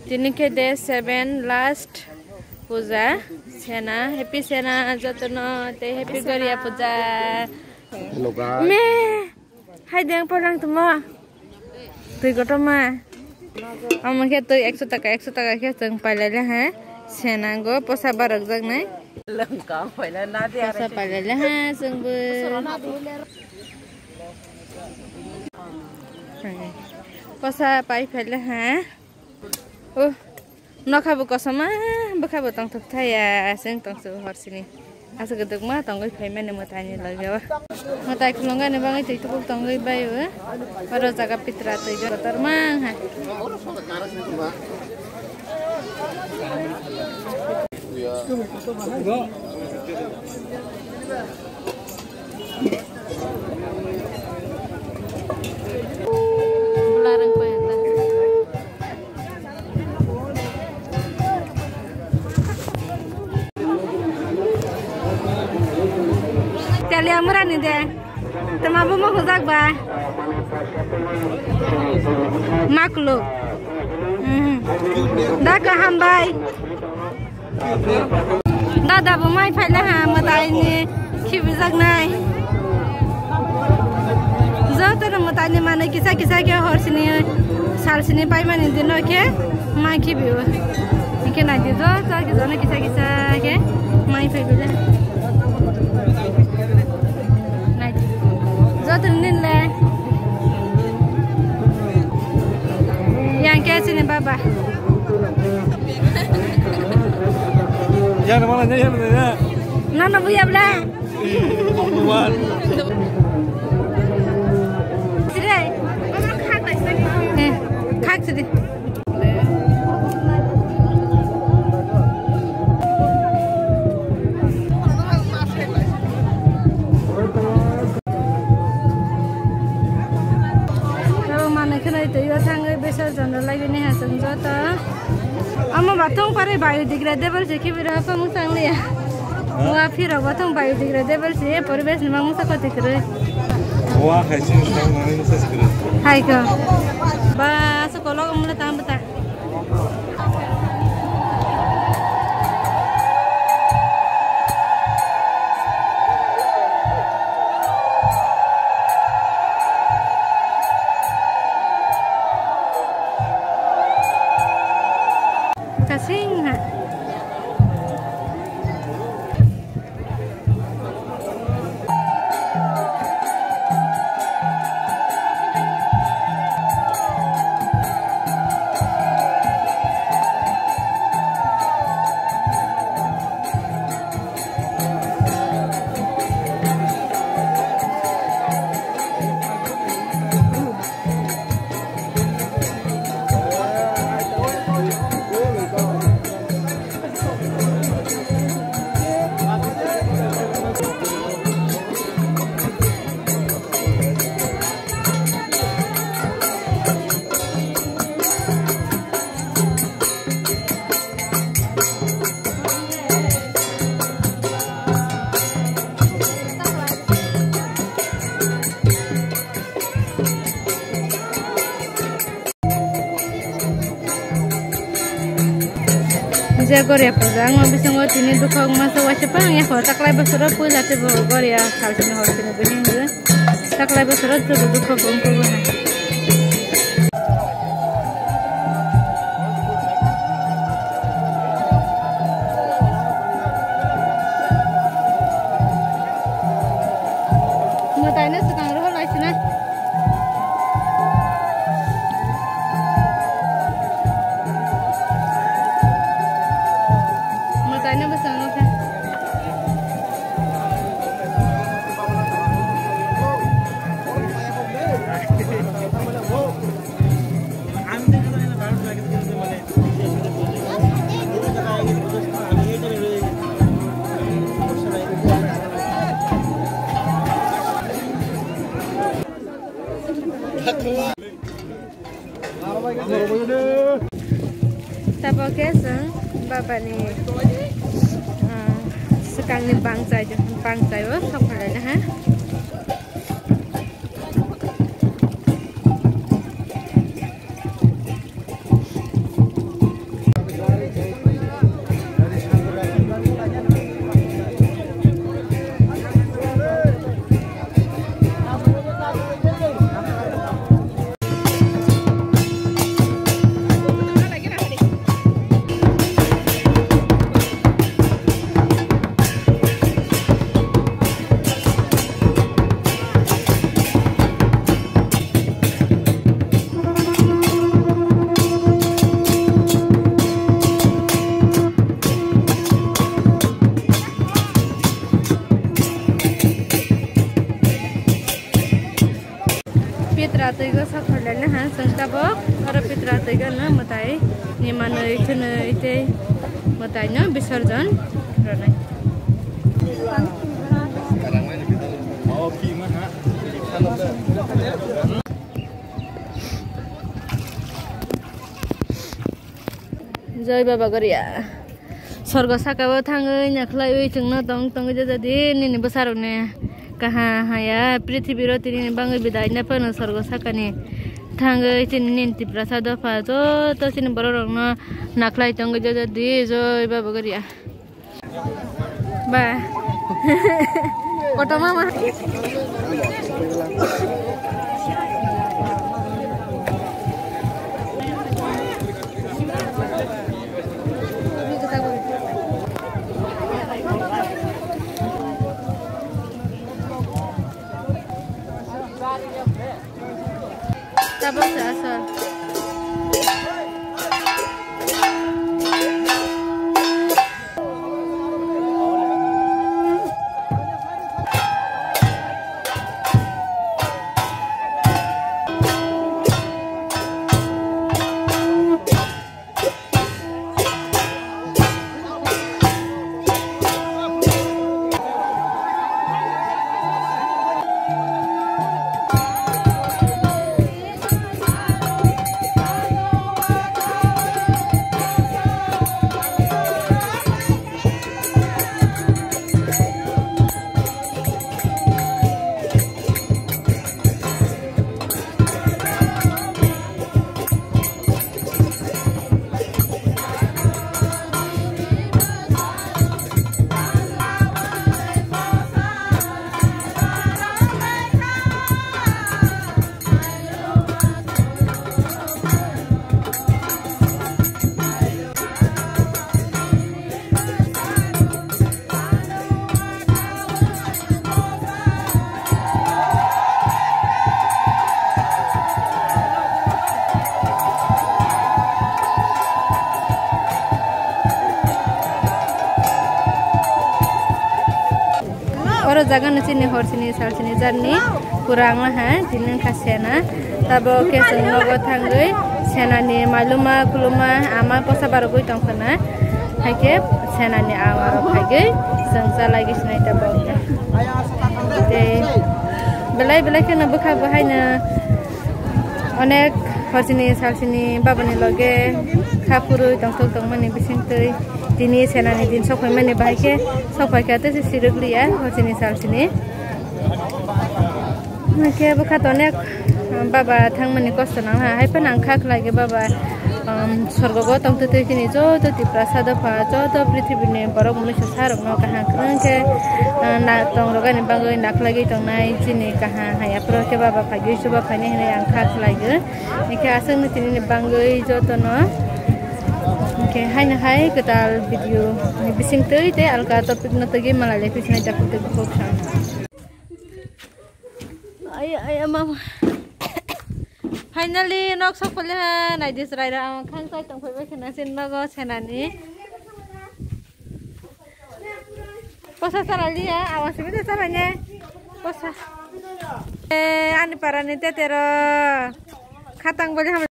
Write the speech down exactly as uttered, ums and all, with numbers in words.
Tini khe day seven, last puja. Sena, happy Sena jotono, tei happy Goria puja. Hello, guys. Me, hai deng porang tuma. Twi kotorma. Omo khe twi ekso taka, ekso taka khe chwng pailai le ha. Sena go posa barok jaknai. Posa pailai le ha chwng bo. Posa pai phaile ha. Oh, nokha bo kosom ma, bwkha bo tongthok thaya, chwng tongsu horsini. Aswk dukma tongwi phaimani mwtaini logio. Mwtai khulungani bagwi twi tubup tongwi baio. Oro jaga pitra twi kotor mang hai. Telia murani de. Tama bo mo hojak ba. Makluk. Mhm. Da kaham bai. Dada bo mai phaila ha, mwtaini khibijaknai. Jotono mwtaini manwi kisa kisa khe horsini salsini paimani dino khe mai khibio. Hwnkhe naidi joto khe jono kisa kisa khe mai phaibaila. Naidi. Jotono ninle. Yang khe chini baba. Yan mana ya, yan mana ya. Nana buya bla. Sire. Eh, khak sire. Abo manwi khwnai twiwi thangwi besar jondor lagini ha chwng joto. Omo ba thung pare biodegradable se khibi rw phamung sangliya. Wa phirok bo thung biodegradable se poribesh ni mamung sa khoti kwrwi. Wa hai se thang nani message kwrwi. Hai ko. Ba so kolok mula tam bata. Kasing ha. Je Goria puja wngma bisingo tini dukha wngma se waisa pang ya kho taklai bosoro puila teibo Goria salsini horsini bini wngwi taklai bosoro teibo dukha wngkhe bo hai. Mwtaino swkang rohor lai sinai. Mwtaino bwskango khe. Tabok khe chwng babani, ah, swkangni bangchai, bangchaio sok phailai ha. Bo oro pitra twi gana mwtai ni manwi khwnwi tei mwtai no bisorjon rwnai. Jai Baba Goria. Sorgo saka o thangwi nakhlaiwi chwngno tong tongwi jajadi nini bwsarokni kaha haya prithibiro tini bangwi bidai na phano sorgo sakani thangwi chini nini Tiprasa dopha joto chini bororokno nakhlai tongwi jajadi. Jai Baba Goria. Ba. Koto mama. Tabuk se asal. Oro jaga no chini hor sini sal sini jarni kurang ha tini kha sena. Tabuk khe chwng nogo thangwi senani maluma khuluma ama posa barogwi tongkhana. Haikhe senani ama rok phaigwi chwng chalai gwi sinai tabuk. Tei belai belai kheno bwkha bo haino onek hor sini sal sini babani loge kha phurwi tongthok tongmani bisingtwi tini senani din sokphaimani bahai khe sokphaikha tei se sirwk liya hor sini sal sini. Hwnkhe bwkha to onek baba thangmani kosto nangha, hai phano ang kha khlai khe baba, um, sorgo o tongtwtwi chini joto Tiprasa dopha, joto prithibini borok mwnwi sa rokno kaham kwrwng khe, uh, na tongrok ani bagwi nakhlagwi tongnai chini kaham hai aphuru khe baba phaigwi chuba phainai hinwi ang kha khlai khe. Hwnkhe aswkno tini ni bagwi jotono hwnkhe haino hai kwtal video ni bisingtwi tei alka topic no twiwi malai lai phi sinai takhuk tei bukhuk sam. Ay, ay, mama. Finally, nok sok pole ha, nai dis rai ra, ang khang sai tong phai bai khana sin nogo senani. Posa sara liya, awas simi de sara ne. Posa. Eh, ani para ni te tero. Khatang bole ham